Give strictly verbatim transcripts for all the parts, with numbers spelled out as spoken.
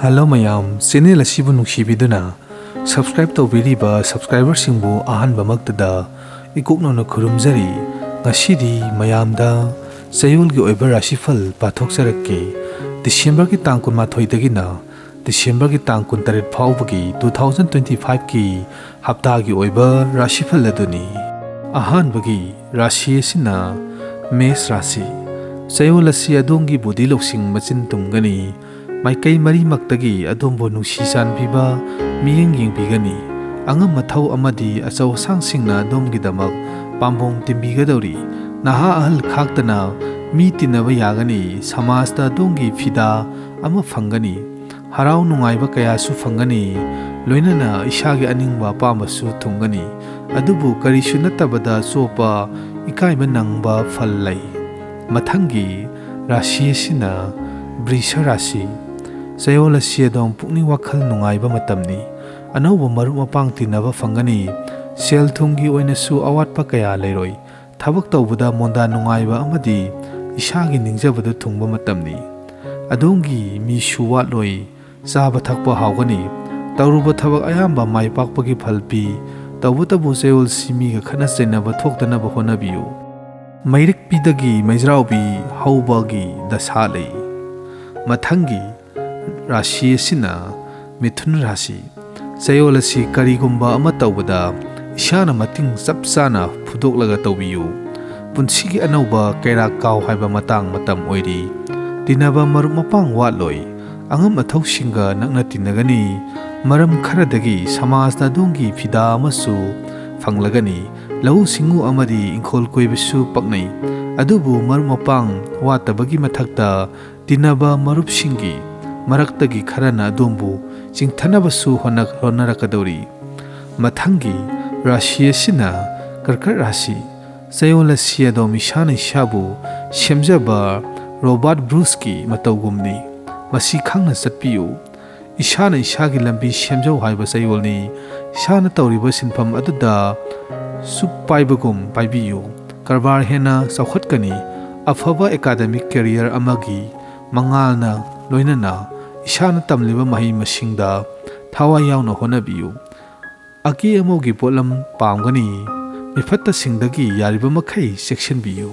Hello ꯃꯌꯥꯝ, channel ꯑꯁꯤꯕꯨ ꯅꯨꯡꯁꯤꯕꯤꯗꯨꯅ subscribe ꯇꯧꯕꯤꯔꯤꯕ ꯁꯕꯁꯀ꯭ꯔꯥꯏꯕꯔꯁꯤꯡꯕꯨ ꯑꯍꯥꯟꯕꯃꯛꯇꯗ ꯏꯀꯣꯛꯅꯧꯅ ꯈꯨꯔꯨꯝꯖꯔꯤ꯫ ꯉꯁꯤꯗꯤ ꯃꯌꯥꯝꯗ ꯆꯌꯣꯜꯒꯤ ꯑꯣꯏꯕ ꯔꯥꯁꯤꯐꯜ ꯄꯥꯊꯣꯛꯆꯔꯛꯀꯦ꯫ ꯗꯤꯁꯦꯝꯕꯔꯒꯤ ꯇꯥꯡ ꯀꯨꯟꯃꯥꯊꯣꯏꯗꯒꯤꯅ ꯗꯤꯁꯦꯝꯕꯔꯒꯤ ꯇꯥꯡ ꯀꯨꯟꯇꯔꯦꯠ ꯐꯥꯎꯕꯒꯤ ꯇꯨ ꯊꯥꯎꯖꯟ ꯇ꯭ꯋꯦꯟꯇꯤ ꯐꯥꯏꯚꯀꯤ ꯍꯞꯇꯥꯒꯤ ꯑꯣꯏꯕ ꯔꯥꯁꯤꯐꯜ ꯑꯗꯨꯅꯤ꯫ ꯑꯍꯥꯟꯕꯒꯤ ꯔꯥꯁꯤ ꯑꯁꯤꯅ ꯃꯦꯁ ꯔꯥꯁꯤ꯫ ꯆꯌꯣꯜ ꯑꯁꯤ ꯑꯗꯣꯝꯒꯤ ꯕꯨꯙꯤ ꯂꯧꯁꯤꯡ ꯃꯆꯤꯟ ꯇꯨꯝꯒꯅꯤ꯫ ꯃꯥꯏꯀꯩ ꯃꯔꯤꯃꯛꯇꯒꯤ ꯑꯗꯣꯝꯕꯨ ꯅꯨꯡꯁꯤ ꯆꯥꯟꯕꯤꯕ ꯃꯤꯠꯌꯦꯡ ꯌꯦꯡꯕꯤꯒꯅꯤ꯫ ꯑꯉꯝ ꯑꯊꯧ ꯑꯃꯗꯤ ꯑꯆꯧ ꯑꯁꯥꯡꯁꯤꯡꯅ ꯑꯗꯣꯝꯒꯤꯗꯃꯛ ꯄꯥꯝꯕꯣꯝ ꯇꯤꯟꯕꯤꯒꯗꯧꯔꯤ꯫ ꯅꯍꯥ ꯑꯍꯜ ꯈꯥꯛꯇꯅ ꯃꯤ ꯇꯤꯟꯅꯕ ꯌꯥꯒꯅꯤ꯫ ꯁꯃꯥꯖꯇ ꯑꯗꯣꯝꯒꯤ ꯐꯤꯗꯥ ꯑꯃ ꯐꯪꯒꯅꯤ꯫ ꯍꯔꯥꯎ ꯅꯨꯡꯉꯥꯏꯕ ꯀꯌꯥꯁꯨ ꯐꯪꯒꯅꯤ꯫ ꯂꯣꯏꯅꯅ ꯏꯁꯥꯒꯤ ꯑꯅꯤꯡꯕ ꯑꯄꯥꯝꯕꯁꯨ ꯊꯨꯡꯒꯅꯤ꯫ ꯑꯗꯨꯕꯨ ꯀꯔꯤꯁꯨ ꯅꯠꯇꯕꯗ ꯆꯣꯞꯄ, ꯏꯀꯥꯏꯕ ꯅꯪꯕ ꯐꯜ ꯂꯩ꯫ ꯃꯊꯪꯒꯤ ꯔꯥꯁꯤ ꯑꯁꯤꯅ ꯕ꯭ꯔꯤꯁ ꯔꯥꯁꯤ꯫ ꯆꯌꯣꯜ ꯑꯁꯤ ꯑꯗꯣꯝ ꯄꯨꯛꯅꯤꯡ ꯋꯥꯈꯜ ꯅꯨꯡꯉꯥꯏꯕ ꯃꯇꯝꯅꯤ꯫ ꯑꯅꯧꯕ ꯃꯔꯨꯞ ꯃꯄꯥꯡ ꯇꯤꯟꯅꯕ ꯐꯪꯒꯅꯤ꯫ ꯁꯦꯜ ꯊꯨꯝꯒꯤ ꯑꯣꯏꯅꯁꯨ ꯑꯋꯥꯠꯄ ꯀꯌꯥ ꯂꯩꯔꯣꯏ꯫ ꯊꯕꯛ ꯇꯧꯕꯗ ꯃꯣꯟꯗꯥ ꯅꯨꯡꯉꯥꯏꯕ ꯑꯃꯗꯤ ꯏꯁꯥꯒꯤ ꯅꯤꯡꯖꯕꯗꯨ ꯊꯨꯡꯕ ꯃꯇꯝꯅꯤ꯫ ꯑꯗꯣꯝꯒꯤ ꯃꯤꯁꯨ ꯋꯥꯠꯂꯣꯏ꯫ ꯆꯥꯕ ꯊꯛꯄ ꯍꯥꯎꯒꯅꯤ꯫ ꯇꯧꯔꯨꯕ ꯊꯕꯛ ꯑꯌꯥꯝꯕ ꯃꯥꯏ ꯄꯥꯛꯄꯒꯤ ꯐꯜ ꯄꯤ꯫ ꯇꯧꯕꯇꯕꯨ ꯆꯌꯣꯜꯁꯤ ꯃꯤꯒ ꯈꯠꯅ ꯆꯩꯅꯕ ꯊꯣꯛꯇꯅꯕ ꯍꯣꯠꯅꯕꯤꯌꯨ꯫ ꯃꯩꯔꯤꯛꯄꯤꯗꯒꯤ ꯃꯩꯖ꯭ꯔꯥꯎꯕꯤ ꯍꯧꯕꯒꯤ ꯗꯁꯥ ꯂꯩ꯫ ꯃꯊꯪꯒꯤ ꯔꯥꯁꯤ ꯑꯁꯤꯅ ꯃꯤꯊꯨꯟ ꯔꯥꯁꯤ꯫ ꯆꯌꯣꯜ ꯑꯁꯤ ꯀꯔꯤꯒꯨꯝꯕ ꯑꯃ ꯇꯧꯕꯗ ꯏꯁꯥꯅ ꯃꯇꯤꯡ ꯆꯞ ꯆꯥꯅ ꯐꯨꯗꯣꯛꯂꯒ ꯇꯧꯕꯤꯌꯨ꯫ ꯄꯨꯟꯁꯤꯒꯤ ꯑꯅꯧꯕ ꯀꯩꯔꯥꯛ ꯀꯥꯎ ꯍꯥꯏꯕ ꯃꯇꯥꯡ ꯃꯇꯝ ꯑꯣꯏꯔꯤ꯫ ꯇꯤꯟꯅꯕ ꯃꯔꯨꯞ ꯃꯄꯥꯡ ꯋꯥꯠꯂꯣꯏ꯫ ꯑꯉꯝ ꯑꯊꯧꯁꯤꯡꯒ ꯅꯛꯅ ꯇꯤꯟꯅꯒꯅꯤ꯫ ꯃꯔꯝ ꯈꯔꯗꯒꯤ ꯁꯃꯥꯖꯇ ꯑꯗꯣꯝꯒꯤ ꯐꯤꯗꯥ ꯑꯃꯁꯨ ꯐꯪꯂꯒꯅꯤ꯫ ꯂꯧꯎ ꯁꯤꯡꯎ ꯑꯃꯗꯤ ꯏꯪꯈꯣꯜ ꯀꯣꯏꯕꯁꯨ ꯄꯛꯅꯩ꯫ ꯑꯗꯨꯕꯨ ꯃꯔꯨꯞ ꯃꯄꯥꯡ ꯋꯥꯠꯇꯕꯒꯤ ꯃꯊꯛꯇ ꯇꯤꯟꯅꯕ ꯃꯔꯨꯞꯁꯤꯡꯒꯤ ꯃꯔꯛꯇꯒꯤ ꯈꯔꯅ ꯑꯗꯣꯝꯕꯨ ꯆꯤꯡꯊꯅꯕꯁꯨ ꯍꯣꯠꯅ-, ꯍꯣꯠꯅꯔꯛꯀꯗꯧꯔꯤ꯫ ꯃꯊꯪꯒꯤ ꯔꯥꯁꯤ ꯑꯁꯤꯅ ꯀꯔꯀꯠ ꯔꯥꯁꯤ꯫ ꯆꯌꯣꯜ ꯑꯁꯤ ꯑꯗꯣꯝ ꯏꯁꯥꯅ ꯏꯁꯥꯕꯨ ꯁꯦꯝꯖꯕ ꯔꯣꯕꯥꯔꯠ ꯕ꯭ꯔꯨꯁꯀꯤ ꯃꯇꯧꯒꯨꯝꯅꯤ꯫ ꯃꯁꯤ ꯈꯪꯅ ꯆꯠꯄꯤꯌꯨ꯫ ꯏꯁꯥꯅ ꯏꯁꯥꯒꯤ ꯂꯝꯕꯤ ꯁꯦꯝꯖꯧ ꯍꯥꯏꯕ ꯆꯌꯣꯜꯅꯤ꯫ ꯏꯁꯥꯅ ꯇꯧꯔꯤꯕ ꯁꯤꯟꯐꯝ ꯑꯗꯨꯗ ꯆꯨꯞ ꯄꯥꯏꯕꯒꯨꯝ ꯄꯥꯏꯕꯤꯌꯨ꯫ ꯀꯔꯕꯥꯔ ꯍꯦꯟꯅ ꯆꯥꯎꯈꯠꯀꯅꯤ꯫ ꯑꯐꯕ ꯑꯦꯀꯥꯗꯃꯤꯛ ꯀꯦꯔꯤꯌꯔ ꯑꯃꯒꯤ ꯃꯉꯥꯜꯅ ꯂꯣꯏꯅꯅ ꯏꯁꯥꯅ ꯇꯝꯂꯤꯕ ꯃꯍꯩ ꯃꯁꯤꯡꯗ ꯊꯋꯥꯏ ꯌꯥꯎꯅ ꯍꯣꯠꯅꯕꯤꯌꯨ꯫ ꯑꯀꯦ ꯑꯃꯧꯒꯤ ꯄꯣꯠꯂꯝ ꯄꯥꯝꯒꯅꯤ꯫ ꯃꯤꯐꯠꯇꯁꯤꯡꯗꯒꯤ ꯌꯥꯔꯤꯕ ꯃꯈꯩ ꯆꯦꯛꯁꯤꯟꯕꯤꯌꯨ꯫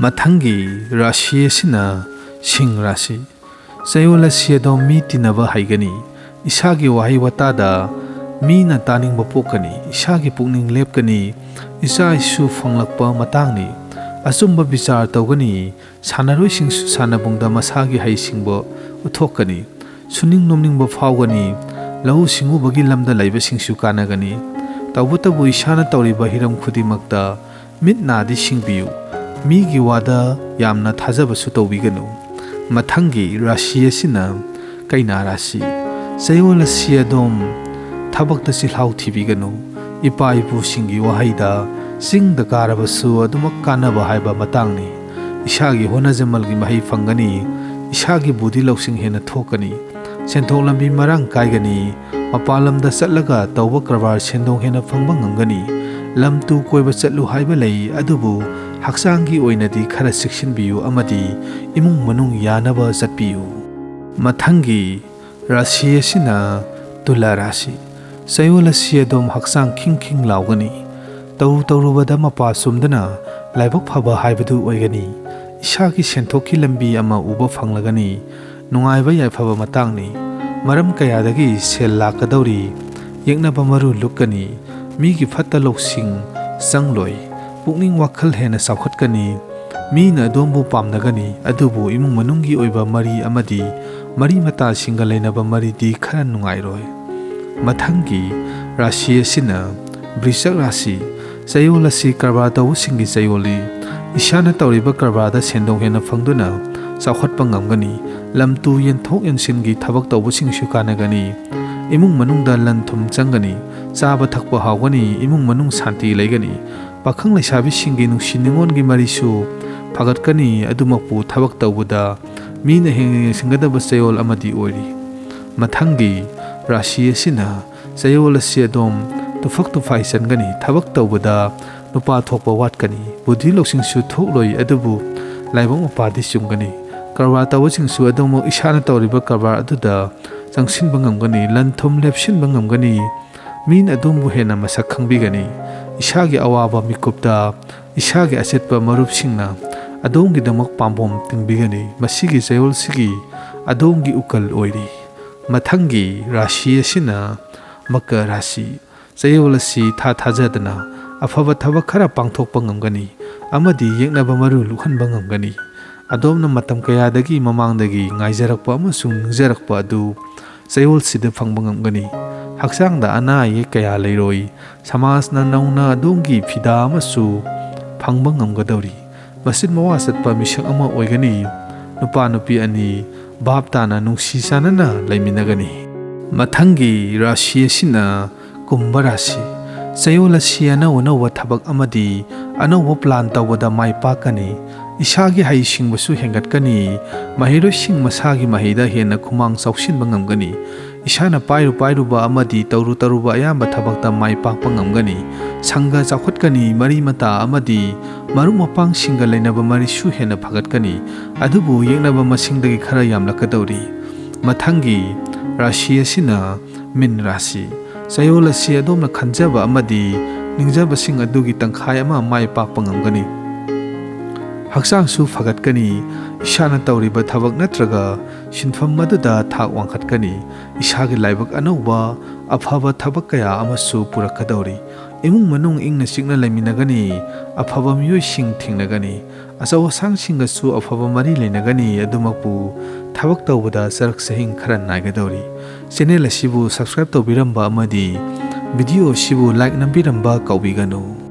ꯃꯊꯪꯒꯤ ꯔꯥꯁꯤ ꯑꯁꯤꯅ ꯁꯤꯡ ꯔꯥꯁꯤ꯫ ꯆꯌꯣꯜ ꯑꯁꯤ ꯑꯗꯣꯝ ꯃꯤ ꯇꯤꯟꯅꯕ ꯍꯩꯒꯅꯤ꯫ ꯏꯁꯥꯒꯤ ꯋꯥꯍꯩ ꯋꯥꯇꯥꯗ ꯃꯤꯅ ꯇꯥꯅꯤꯡꯕ ꯄꯣꯛꯀꯅꯤ꯫ ꯏꯁꯥꯒꯤ ꯄꯨꯛꯅꯤꯡ ꯂꯦꯞꯀꯅꯤ꯫ ꯏꯆꯥ ꯏꯁꯨ ꯐꯪꯂꯛꯄ ꯃꯇꯥꯡꯅꯤ꯫ ꯑꯆꯨꯝꯕ ꯕꯤꯆꯥꯔ ꯇꯧꯒꯅꯤ꯫ ꯁꯥꯟꯅꯔꯣꯏꯁꯤꯡꯁꯨ ꯁꯥꯟꯅꯕꯨꯡꯗ ꯃꯁꯥꯒꯤ ꯍꯩꯁꯤꯡꯕ ꯎꯠꯊꯣꯛꯀꯅꯤ꯫ ꯁꯨꯅꯤꯡ ꯅꯣꯝꯅꯤꯡꯕ ꯐꯥꯎꯒꯅꯤ꯫ ꯂꯧꯎ ꯁꯤꯡꯎꯕꯒꯤ ꯂꯝꯗ ꯂꯩꯕꯁꯤꯡꯁꯨ ꯀꯥꯟꯅꯒꯅꯤ꯫ ꯇꯧꯕꯇꯕꯨ ꯏꯁꯥꯅ ꯇꯧꯔꯤꯕ ꯍꯤꯔꯝ ꯈꯨꯗꯤꯡꯃꯛꯇ ꯃꯤꯠ ꯅꯥꯗꯤ ꯁꯤꯡꯕꯤꯌꯨ꯫ ꯃꯤꯒꯤ ꯋꯥꯗ ꯌꯥꯝꯅ ꯊꯥꯖꯕꯁꯨ ꯇꯧꯕꯤꯒꯅꯨ꯫ ꯃꯊꯪꯒꯤ ꯔꯥꯁꯤ ꯑꯁꯤꯅ ꯀꯩꯅꯥ ꯔꯥꯁꯤ꯫ ꯆꯌꯣꯜ ꯑꯁꯤ ꯑꯗꯣꯝ ꯊꯕꯛꯇ ꯆꯤꯜꯍꯥꯎ ꯊꯤꯕꯤꯒꯅꯨ꯫ ꯏꯄꯥ ꯏꯄꯨꯁꯤꯡꯒꯤ ꯋꯥꯍꯩꯗ ꯆꯤꯡꯗ ꯀꯥꯔꯕꯁꯨ ꯑꯗꯨꯃꯛ ꯀꯥꯟꯅꯕ ꯍꯥꯏꯕ ꯃꯇꯥꯡꯅꯤ꯫ ꯏꯁꯥꯒꯤ ꯍꯣꯠꯅꯖꯃꯜꯒꯤ ꯃꯍꯩ ꯐꯪꯒꯅꯤ꯫ ꯏꯁꯥꯒꯤ ꯕꯨꯙꯤ ꯂꯧꯁꯤꯡ ꯍꯦꯟꯅ ꯊꯣꯛꯀꯅꯤ꯫ ꯁꯦꯟꯊꯣꯛ ꯂꯝꯕꯤ ꯃꯔꯥꯡ ꯀꯥꯏꯒꯅꯤ꯫ ꯃꯄꯥꯟ ꯂꯝꯗ ꯆꯠꯂꯒ ꯇꯧꯕ ꯀꯔꯕꯥꯔ ꯁꯦꯟꯗꯣꯡ ꯍꯦꯟꯅ ꯐꯪꯕ ꯉꯝꯒꯅꯤ꯫ ꯂꯝ ꯇꯨ ꯀꯣꯏꯕ ꯆꯠꯂꯨ ꯍꯥꯏꯕ ꯂꯩ, ꯑꯗꯨꯕꯨ ꯍꯛꯆꯥꯡꯒꯤ ꯑꯣꯏꯅꯗꯤ ꯈꯔ ꯆꯦꯛꯁꯤꯟꯕꯤꯌꯨ ꯑꯃꯗꯤ ꯏꯃꯨꯡ ꯃꯅꯨꯡ ꯌꯥꯅꯕ ꯆꯠꯄꯤꯌꯨ꯫ ꯃꯊꯪꯒꯤ ꯔꯥꯁꯤ ꯑꯁꯤꯅ ꯇꯨꯂꯥ ꯔꯥꯁꯤ꯫ ꯆꯌꯣꯜ ꯑꯁꯤ ꯑꯗꯨꯝ ꯍꯛꯆꯥꯡ ꯈꯤꯡ ꯈꯤꯡ ꯂꯥꯎꯒꯅꯤ꯫ ꯇꯧꯔꯨ ꯇꯧꯔꯨꯕꯗ ꯃꯄꯥ ꯆꯨꯝꯗꯨꯅ ꯂꯥꯏꯕꯛ ꯐꯕ ꯍꯥꯏꯕꯗꯨ ꯑꯣꯏꯒꯅꯤ꯫ ꯏꯁꯥꯒꯤ ꯁꯦꯟꯊꯣꯛꯀꯤ ꯂꯝꯕꯤ ꯑꯃ ꯎꯕ ꯐꯪꯂꯒꯅꯤ꯫ ꯅꯨꯡꯉꯥꯏꯕ ꯌꯥꯏꯐꯕ ꯃꯇꯥꯡꯅꯤ꯫ ꯃꯔꯝ ꯀꯌꯥꯗꯒꯤ ꯁꯦꯜ ꯂꯥꯛꯀꯗꯧꯔꯤ꯫ ꯌꯦꯛꯅꯕ ꯃꯔꯨ ꯂꯨꯛꯀꯅꯤ꯫ ꯃꯤꯒꯤ ꯐꯠꯇ ꯂꯧꯁꯤꯡ ꯆꯪꯂꯣꯏ꯫ ꯄꯨꯛꯅꯤꯡ ꯋꯥꯈꯜ ꯍꯦꯟꯅ ꯆꯥꯎꯈꯠꯀꯅꯤ꯫ ꯃꯤꯅ ꯑꯗꯣꯝꯕꯨ ꯄꯥꯝꯅꯒꯅꯤ, ꯑꯗꯨꯕꯨ ꯏꯃꯨꯡ ꯃꯅꯨꯡꯒꯤ ꯑꯣꯏꯕ ꯃꯔꯤ ꯑꯃꯗꯤ ꯃꯔꯤ ꯃꯇꯥꯁꯤꯡꯒ ꯂꯩꯅꯕ ꯃꯔꯤꯗꯤ ꯈꯔ ꯅꯨꯡꯉꯥꯏꯔꯣꯏ꯫ ꯃꯊꯪꯒꯤ ꯔꯥꯁꯤ ꯑꯁꯤꯅ ꯕ꯭ꯔꯤꯁꯛ ꯔꯥꯁꯤ꯫ ꯆꯌꯣꯜ ꯑꯁꯤ ꯀꯔꯕꯥꯔ ꯇꯧꯕꯁꯤꯡꯒꯤ ꯆꯌꯣꯜꯅꯤ꯫ ꯏꯁꯥꯅ ꯇꯧꯔꯤꯕ ꯀꯔꯕꯥꯔꯗ ꯁꯦꯟꯗꯣꯡ ꯍꯦꯟꯅ ꯐꯪꯗꯨꯅ ꯆꯥꯎꯈꯠꯄ ꯉꯝꯒꯅꯤ꯫ ꯂꯝ ꯇꯨ ꯌꯦꯟꯊꯣꯛ ꯌꯦꯟꯁꯤꯟꯒꯤ ꯊꯕꯛ ꯇꯧꯕꯁꯤꯡꯁꯨ ꯀꯥꯟꯅꯒꯅꯤ꯫ ꯏꯃꯨꯡ ꯃꯅꯨꯡꯗ ꯂꯟ ꯊꯨꯝ ꯆꯪꯒꯅꯤ꯫ ꯆꯥꯕ ꯊꯛꯄ ꯍꯥꯎꯒꯅꯤ꯫ ꯏꯃꯨꯡ ꯃꯅꯨꯡ ꯁꯥꯟꯇꯤ ꯂꯩꯒꯅꯤ꯫ ꯄꯥꯈꯪ ꯂꯩꯁꯥꯕꯤꯁꯤꯡꯒꯤ ꯅꯨꯡꯁꯤ ꯅꯨꯡꯉꯣꯟꯒꯤ ꯃꯔꯤꯁꯨ ꯐꯒꯠꯀꯅꯤ꯫ ꯑꯗꯨꯃꯛꯄꯨ ꯊꯕꯛ ꯇꯧꯕꯗ ꯃꯤꯅ ꯍꯦꯟꯅ ꯌꯦꯡꯁꯤꯟꯒꯗꯕ ꯆꯌꯣꯜ ꯑꯃꯗꯤ ꯑꯣꯏꯔꯤ꯫ ꯃꯊꯪꯒꯤ ꯔꯥꯁꯤ ꯑꯁꯤꯅ ꯆꯌꯣꯜ ꯑꯁꯤ ꯑꯗꯣꯝ ꯇꯨꯐꯛ ꯇꯨꯐꯥꯏ ꯆꯟꯒꯅꯤ꯫ ꯊꯕꯛ ꯇꯧꯕꯗ ꯅꯨꯄꯥ ꯊꯣꯛꯄ ꯋꯥꯠꯀꯅꯤ꯫ ꯕꯨꯙꯤ ꯂꯧꯁꯤꯡꯁꯨ ꯊꯣꯛꯂꯣꯏ, ꯑꯗꯨꯕꯨ ꯂꯥꯏꯕꯛ ꯃꯄꯥꯗꯤ ꯆꯨꯝꯒꯅꯤ꯫ ꯀꯔꯕꯥꯔ ꯇꯧꯕꯁꯤꯡꯁꯨ ꯑꯗꯨꯃꯛ ꯏꯁꯥꯅ ꯇꯧꯔꯤꯕ ꯀꯔꯕꯥꯔ ꯑꯗꯨꯗ ꯆꯪꯁꯤꯟꯕ ꯉꯝꯒꯅꯤ, ꯂꯟ ꯊꯨꯝ ꯂꯦꯞꯁꯤꯟꯕ ꯉꯝꯒꯅꯤ꯫ ꯃꯤꯅ ꯑꯗꯣꯝꯕꯨ ꯍꯦꯟꯅ ꯃꯁꯛ ꯈꯪꯕꯤꯒꯅꯤ꯫ ꯏꯁꯥꯒꯤ ꯑꯋꯥꯕ ꯃꯤꯀꯨꯞꯇ ꯏꯁꯥꯒꯤ ꯑꯆꯦꯠꯄ ꯃꯔꯨꯞꯁꯤꯡꯅ ꯑꯗꯣꯝꯒꯤꯗꯃꯛ ꯄꯥꯝꯕꯣꯝ ꯇꯤꯡꯕꯤꯒꯅꯤ꯫ ꯃꯁꯤꯒꯤ ꯆꯌꯣꯜꯁꯤꯒꯤ ꯑꯗꯣꯝꯒꯤ ꯎꯀꯜ ꯑꯣꯏꯔꯤ꯫ ꯃꯊꯪꯒꯤ ꯔꯥꯁꯤ ꯑꯁꯤꯅ ꯃꯀꯔ ꯔꯥꯁꯤ꯫ ꯆꯌꯣꯜ ꯑꯁꯤ ꯊꯥ ꯊꯥꯖꯗꯅ ꯑꯐꯕ ꯊꯕꯛ ꯈꯔ ꯄꯥꯡꯊꯣꯛꯄ ꯉꯝꯒꯅꯤ ꯑꯃꯗꯤ ꯌꯦꯛꯅꯕ ꯃꯔꯨ ꯂꯨꯍꯟꯕ ꯉꯝꯒꯅꯤ꯫ ꯑꯗꯣꯝꯅ ꯃꯇꯝ ꯀꯌꯥꯗꯒꯤ ꯃꯃꯥꯡꯗꯒꯤ ꯉꯥꯏꯖꯔꯛꯄ ꯑꯃꯁꯨꯡ ꯅꯤꯡꯖꯔꯛꯄ ꯑꯗꯨ ꯆꯌꯣꯜꯁꯤꯗ ꯐꯪꯕ ꯉꯝꯒꯅꯤ꯫ ꯍꯛꯆꯥꯡꯗ ꯑꯅꯥ ꯑꯌꯦꯛ ꯀꯌꯥ ꯂꯩꯔꯣꯏ꯫ ꯁꯃꯥꯖꯅ ꯅꯧꯅ ꯑꯗꯣꯝꯒꯤ ꯐꯤꯗꯥ ꯑꯃꯁꯨ ꯐꯪꯕ ꯉꯝꯒꯗꯧꯔꯤ꯫ ꯃꯆꯤꯟ ꯃꯋꯥ ꯆꯠꯄ ꯃꯤꯁꯛ ꯑꯃ ꯑꯣꯏꯒꯅꯤ꯫ ꯅꯨꯄꯥ ꯅꯨꯄꯤ ꯑꯅꯤ ꯚꯥꯞ ꯇꯥꯅ ꯅꯨꯡꯁꯤ ꯆꯥꯟꯅꯅ ꯂꯩꯃꯤꯟꯅꯒꯅꯤ꯫ ꯃꯊꯪꯒꯤ ꯔꯥꯁꯤ ꯑꯁꯤꯅ ꯀꯨꯝꯚ ꯔꯥꯁꯤ꯫ ꯆꯌꯣꯜ ꯑꯁꯤ ꯑꯅꯧ ꯑꯅꯧꯕ ꯊꯕꯛ ꯑꯃꯗꯤ ꯑꯅꯧꯕ ꯄ꯭ꯂꯥꯟ ꯇꯧꯕꯗ ꯃꯥꯏ ꯄꯥꯛꯀꯅꯤ꯫ ꯏꯁꯥꯒꯤ ꯍꯩꯁꯤꯡꯕꯁꯨ ꯍꯦꯟꯒꯠꯀꯅꯤ꯫ ꯃꯍꯩꯔꯣꯏꯁꯤꯡ ꯃꯁꯥꯒꯤ ꯃꯍꯩꯗ ꯍꯦꯟꯅ ꯈꯨꯃꯥꯡ ꯆꯥꯎꯁꯤꯟꯕ ꯉꯝꯒꯅꯤ꯫ ꯏꯁꯥꯅ ꯄꯥꯏꯔꯨ ꯄꯥꯏꯔꯨꯕ ꯑꯃꯗꯤ ꯇꯧꯔꯨ ꯇꯧꯔꯨꯕ ꯑꯌꯥꯝꯕ ꯊꯕꯛꯇ ꯃꯥꯏ ꯄꯥꯛꯄ ꯉꯝꯒꯅꯤ꯫ ꯁꯪꯒ ꯆꯥꯎꯈꯠꯀꯅꯤ꯫ ꯃꯔꯤ ꯃꯇꯥ ꯑꯃꯗꯤ ꯃꯔꯨꯞ ꯃꯄꯥꯡꯁꯤꯡꯒ ꯂꯩꯅꯕ ꯃꯔꯤꯁꯨ ꯍꯦꯟꯅ ꯐꯒꯠꯀꯅꯤ꯫ ꯑꯗꯨꯕꯨ ꯌꯦꯛꯅꯕ ꯃꯁꯤꯡꯗꯒꯤ ꯈꯔ ꯌꯥꯝꯂꯛꯀꯗꯧꯔꯤ꯫ ꯃꯊꯪꯒꯤ ꯔꯥꯁꯤ ꯑꯁꯤꯅ ꯃꯤꯟ ꯔꯥꯁꯤ꯫ ꯆꯌꯣꯜ ꯑꯁꯤ ꯑꯗꯣꯝꯅ ꯈꯟꯖꯕ ꯑꯃꯗꯤ ꯅꯤꯡꯖꯕꯁꯤꯡ ꯑꯗꯨꯒꯤ ꯇꯪꯈꯥꯏ ꯑꯃ ꯃꯥꯏ ꯄꯥꯛꯄ ꯉꯝꯒꯅꯤ꯫ ꯍꯛꯆꯥꯡꯁꯨ ꯐꯒꯠꯀꯅꯤ꯫ ꯏꯁꯥꯅ ꯇꯧꯔꯤꯕ ꯊꯕꯛ ꯅꯠꯇ꯭ꯔꯒ ꯁꯤꯟꯐꯝ ꯑꯗꯨꯗ ꯊꯥꯛ ꯋꯥꯡꯈꯠꯀꯅꯤ꯫ ꯏꯁꯥꯒꯤ ꯂꯥꯏꯕꯛ ꯑꯅꯧꯕ ꯑꯐꯕ ꯊꯕꯛ ꯀꯌꯥ ꯑꯃꯁꯨ ꯄꯨꯔꯛꯀꯗꯧꯔꯤ꯫ ꯏꯃꯨꯡ ꯃꯅꯨꯡ ꯏꯪꯅ ꯆꯤꯛꯅ ꯂꯩꯃꯤꯟꯅꯒꯅꯤ꯫ ꯑꯐꯕ ꯃꯤꯑꯣꯏꯁꯤꯡ ꯊꯦꯡꯅꯒꯅꯤ꯫ ꯑꯆꯧ ꯑꯁꯥꯡꯁꯤꯡꯒꯁꯨ ꯑꯐꯕ ꯃꯔꯤ ꯂꯩꯅꯒꯅꯤ꯫ ꯑꯗꯨꯃꯛꯄꯨ ꯊꯕꯛ ꯇꯧꯕꯗ ꯆꯔꯛ ꯆꯍꯤꯡ ꯈꯔ ꯅꯥꯏꯒꯗꯧꯔꯤ꯫ ꯆꯦꯅꯦꯜ ꯑꯁꯤꯕꯨ subscribe ꯇꯧꯕꯤꯔꯝꯕ ꯑꯃꯗꯤ video ꯑꯁꯤꯕꯨ like ꯅꯝꯕꯤꯔꯝꯕ ꯀꯥꯎꯕꯤꯒꯅꯨ꯫